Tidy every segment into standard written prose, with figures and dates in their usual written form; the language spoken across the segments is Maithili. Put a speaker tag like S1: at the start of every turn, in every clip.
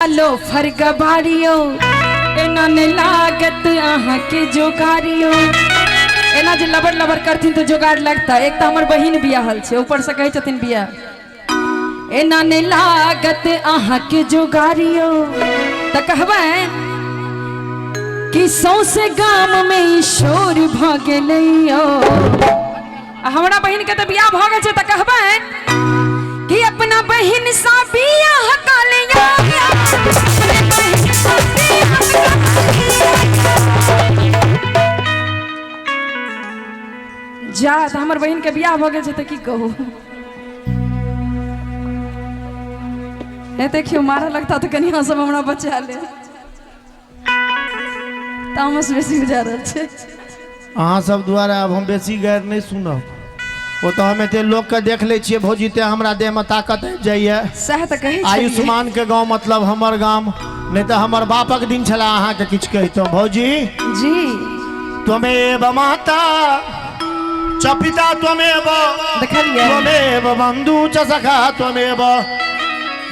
S1: लोफर गबारियो एना ने लागत अहाँके जोगारियो। एना जे लबर लबर करथिन तऽ जोगाड़ लगता। एक तऽ हमर बहिन बियाहल छै, ऊपर से कहै छथिन बियाह। एना ने लागत अहाँके जोगारियो तऽ कहबै कि सौंसे गाम में ई शोर भऽ गेलैयो। आ हमरा बहिन के तऽ बियाह भऽ गेल छै तऽ कहबै कि अपना बहिन सा बियाह कऽ लियौ। अपने बहिन सा बियाह कऽ लियौ। जा तऽ हमर बहिन के बियाह भऽ गेल छै तऽ की कहू। हे देखियौ मारऽ लगता तऽ कनि अहाँ सब हमरा बचा ले। तामस बेसी बुझा रहल छै।
S2: अहाँ सब दुआरे आब हम बेसी गारि नहि सुनब। ओ तऽ हम एते लोकके देख लै छियै भौजी, तें हमरा देहमे ताकत आबि जाइए।
S1: सएह तऽ कहै छलियै।
S2: आयुष्मान के गाँव मतलब हमर गाम, नहि तऽ हमर बापक दिन छला अहाँके किछु कहितहुँ भौजी।
S1: जी।
S2: त्वमेव माता च पिता त्वमेव,
S1: देखलियै?
S2: त्वमेव बंधु च सखा त्वमेव।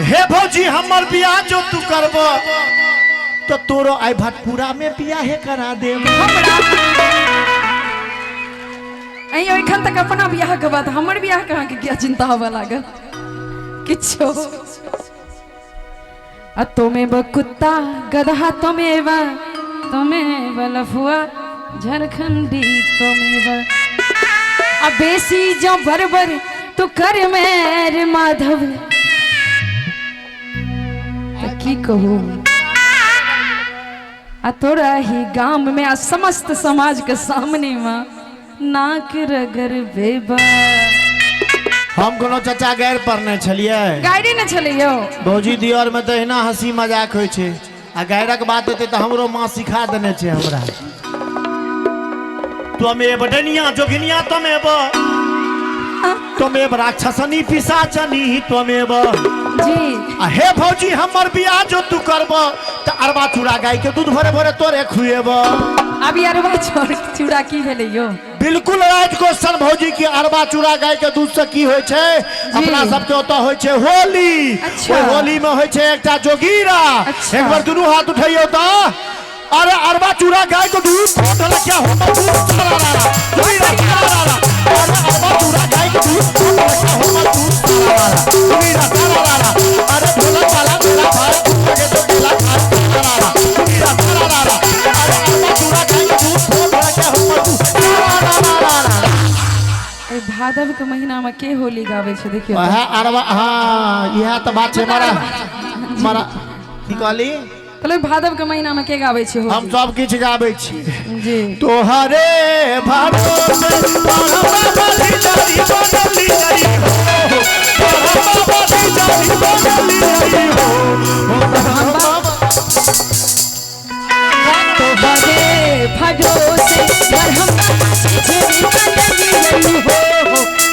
S2: हे भौजी हमर बियाह जो तू करब तो तोरो आई भटपुरा में बियाहे करा देब।
S1: हमरा अहीं एखन तक अपना बियाह के बात, हमर बियाह के अहाँके किया चिंता होबऽ लागल? किछो। आ तोमेव कुत्ता गदहा तोमेव, तोमेव लफुआ झारखंडी तोमेव। आ बेसी जो बरबर तू कर मेर माधव तऽ की कहू। आ तोरा ही गाम में आ समस्त समाज के सामने में नाक रगड़ बेबा।
S2: हम कोनो चाचा गैर पढ़ने छलियै?
S1: गायरे ने छलै यौ।
S2: भौजी दियर में तऽ एहिना हंसी मजाक होइ छै, आ गैरक बात हेतै तऽ हमरो माँ सिखा देने छै हमरा। त्वमेव डनिया जोगिनिया त्वमेव, त्वमेव राक्षसनी पिशाचनी त्वमेव।
S1: जी।
S2: आ हे भौजी हमर बियाह जो तू करब तऽ अरबा चूड़ा गाय के दूध भरे भरे तोरे खुएब।
S1: अभी अरबा चूड़ा की भेलै यौ?
S2: बिल्कुल राइट क्वेश्चन भौजी। की अरबा चूड़ा गाय के दूध से की होइ छै? अपना सबके ओतऽ होइ छै होली।
S1: अच्छा।
S2: ओहि होली में होइ छै एकटा जोगीरा।
S1: अच्छा।
S2: एक बार दुनू हाथ उठैयौ तऽ। अरे अरबा चूड़ा गाय के दूध फोट लखिया हो दूध सारा रा रा जोगीरा सारा रा रा। अरे अरबा चूड़ा गाय के दूध फोट लखिया हो दूध सारा रा रा जोगीरा सारा रा रा। अरे ढोलक वाला मेरा भाई दूध लगे तो केला खाए सारा रा रा जोगीरा सारा रा रा। अरे अरबा चूड़ा गाय के दूध फोट लखिया हो दूध सारा रा रा रा रा।
S1: एहि भादव के महीना में के होली गाबै छै देखियौ तऽ।
S2: वएह अरबा, हाँ इएह तऽ बात छै। मारा मारा की कहली?
S1: कहलहुँ भादव के महीना में के गाबै छै होली?
S2: हम सब किछु गाबै छी।
S1: जी।
S2: तोहरे भरोसे ब्रह्मा बाबा जारी बनली जारी हो, ब्रह्मा बाबा जारी बनली जारी हो, ब्रह्मा बाबा।
S1: तोहरे भरोसे ब्रह्मा जी बनली जारी हो,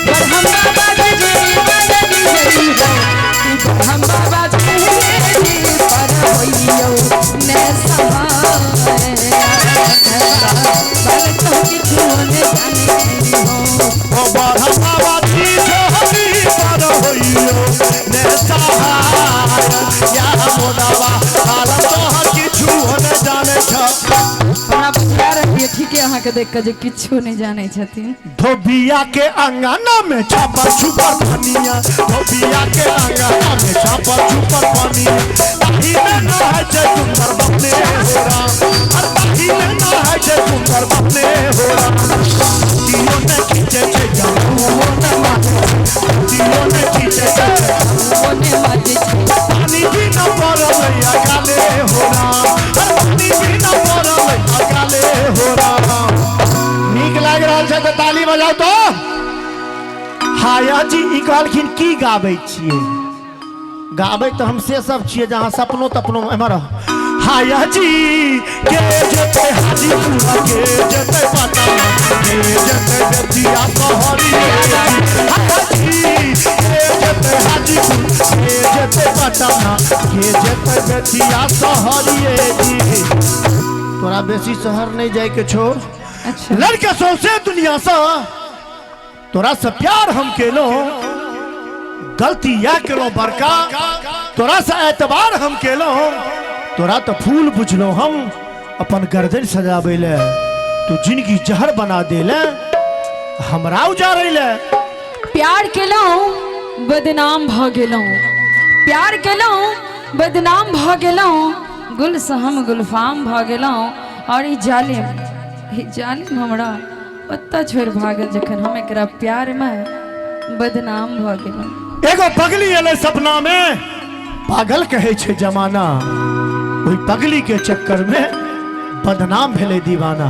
S1: ब्रह्मा बाबा जी बनली जारी हो, ब्रह्मा बाबा जी पर होइयो ने सहाय बल तो किछु ने जाने हो।
S2: ओ ब्रह्मा बाबा जारी पर होइयो ने सहाय या मोदवा हाल तोहर किछु ने जाने छ।
S1: हमरा बुझा रहलियै ठीके अहाँके देख कऽ जे किछु नहि जानै छथिन।
S2: धोबिया के अंगना में छापर छुपर पनिया, धोबिया के अंगना में छापर छुपर पनिया, ताही में नहाय छै सुंदर बपने हो राम, अरे ताही में नहाय छै सुंदर बपने हो राम। दियो ने खींचे छै जमुओ ने मारे छै, दियो ने खींचे छै
S1: ओने माटे छै।
S2: पानी भी न पड़ल अकाले हो राम, अरे पानी भी न पड़ल अकाले हो राम। नीक लागि रहल छै तऽ ताली बजाउ तो। हाया जी ई कहलखिन की गाबै छियै? गाबै तऽ हम से सब छियै जहाँ सपनो तपनो एम्हर। हाया जी के जेतै हाजीपुरा, के जेतै पटना, के जेतै बेतिया शहरिये। हाया जी के जेतै हाजीपुर, के जेतै पटना, के जेतै बेतिया शहरिये। जी तोरा बेसी शहर नहीं जायके छौ।
S1: अच्छा।
S2: लड़के सौंसे दुनिया से तोरा से प्यार हम केलो, गलती इएह केलहुँ बड़का, तोरासँ एतबार हम केलहुँ, तोरा तऽ फूल बुझलहुँ हम अपन गर्दन सजाबै लए, तू जिंदगी जहर बना देले, हमरा उजाड़ै लए।
S1: प्यार केलहुँ बदनाम भऽ गेलहुँ, प्यार केलहुँ बदनाम भऽ गेलहुँ, गुल से हम गुलफाम भऽ गेलहुँ। और ई जालिम, ई जालिम हमरा ओतऽ छोड़ि भागल जखन हम एकरा प्यारमे बदनाम भऽ गेलहुँ।
S2: एगो पगली एलै सपना में, पागल कहै छै जमाना, ओहि पगली के चक्कर में बदनाम भेलै दीवाना।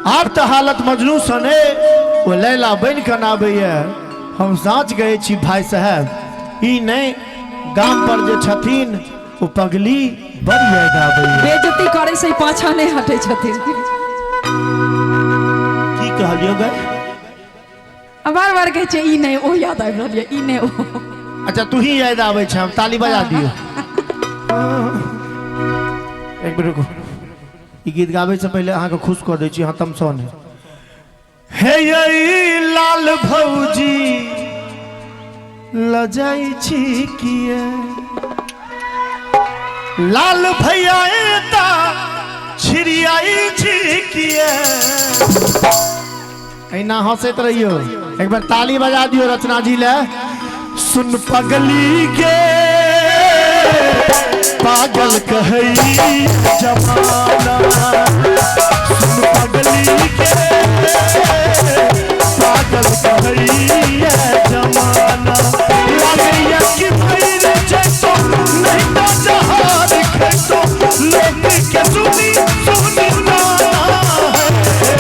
S2: आब तऽ हालत मजनू सने ओ लैला बनि कऽ नाबैए। हम साँच कहै छी भाई साहेब, ई नहि गाम पर जे छथिन ओ पगली बड़ याद आबैए।
S1: बेइज्जती करै से पाछा नहि हटै छथिन।
S2: की कहलियौ गै?
S1: आ बार बार कहै छै ई नहि ओ याद आबि रहल यऽ, ई नहि ओ।
S2: अच्छा तू ही याद आबै छै, हम ताली बजा दियौ। एक मिनट रुकू, ई गीत गाबै से पहिले अहाँके खुश कऽ दै छी। अहाँ तमसो नहि। हे यै लाल भौजी लजाई छी किए, लाल भैया एता छिड़ियाई छी किए। एना हंसैत रहियो, एक बार ताली बजा दियो रचना जी ले। सुन पगली के पागल कहई जमाना, सुन पगली के पागल कहई जमाना। लागैया कि मरि जैतो नहीं तो जहर खैतो, लोग के सुनी सुनी गाना है।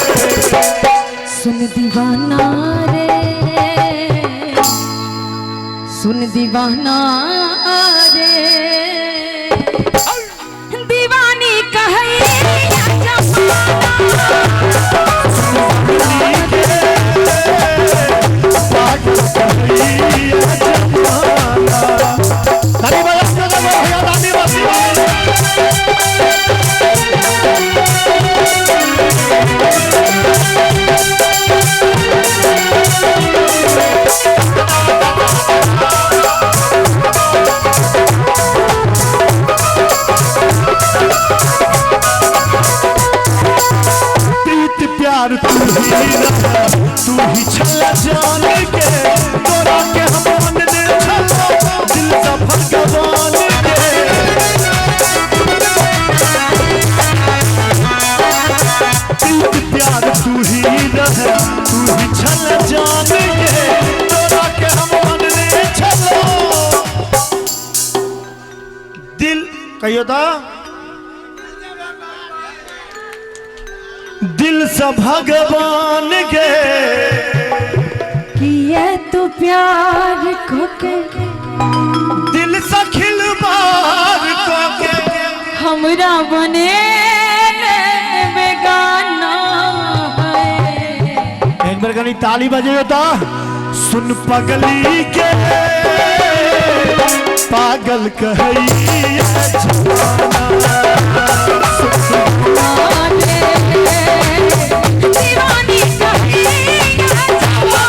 S1: सुन दीवाना रे, सुन दीवाना रे, दीवानी कहै जमाना।
S2: पागल कहई जमाना। ताली बजा दियौ भैया, ताली बजा दियौ। प्रीत प्यार तू ही रहा, तू ही छल जान के, तोरा के हम मन दे छलो दिल सा भगवान के। प्रीत प्यार तू ही रहा, तू ही छल जान के, तोरा के हम मन दे छलो दिल। कहियो तो दिल से भगवान के।
S1: किए तू प्यार को के,
S2: दिल से खिलवाड़ को के,
S1: हमरा बने बेगाना है।
S2: एक बार कनी ताली बजे तो। सुन पगली के पागल कहई जमाना।
S1: दीवानी कही जमाना।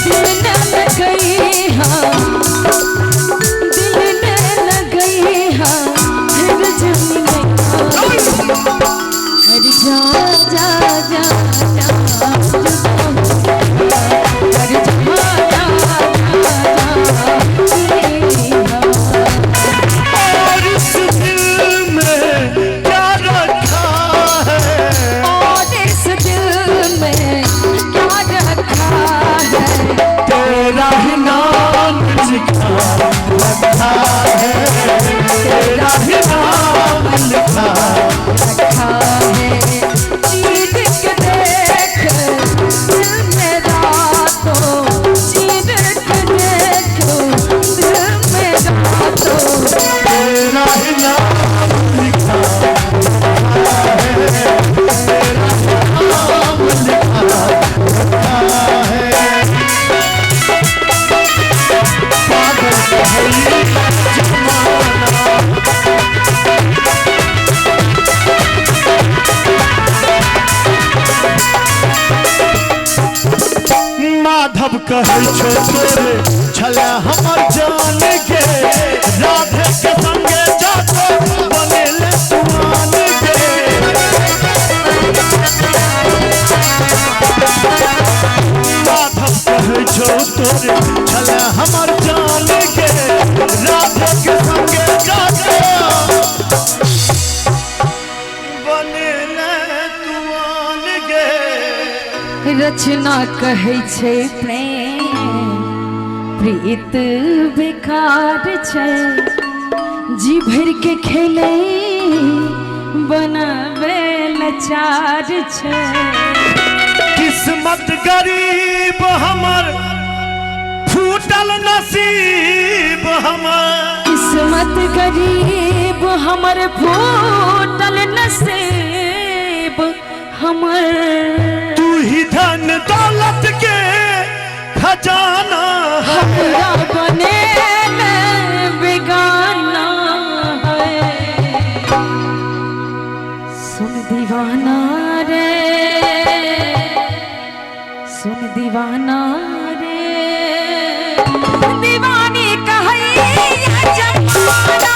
S1: दिल न लगई हाँ, दिल न लगई हाँ, फिर जमी नहीं। अरे जा जा जा जा जुदा हो, अरे जा जा जा जा दुनिया।
S2: और इस दिल में क्या रखा है,
S1: और इस दिल में क्या रखा है,
S2: तेरा ही नाम लिखा रखा है, तेरा ही नाम लिखा
S1: रखा है।
S2: कहै छौ तोरे छले हमर जान गे, राधे के संगे जाके बनेले तुआन गे। माधव कहै छौ तोरे छले हमर जान गे, राधे के संगे जाके बनेले तुआन गे।
S1: रचना कहै छै प्रेम प्रीत बेकार छै, जी भर के खेले बनबे लाचार छै।
S2: किस्मत गरीब हमर फूटल नसीब हमर,
S1: किस्मत गरीब हमर फूटल नसीब हमर।
S2: तू ही धन दौलत के खजाना है।
S1: हमरा बने बेगाना है। सुन दीवाना रे, सुन दीवाना रे, दीवानी कहैया जमाना।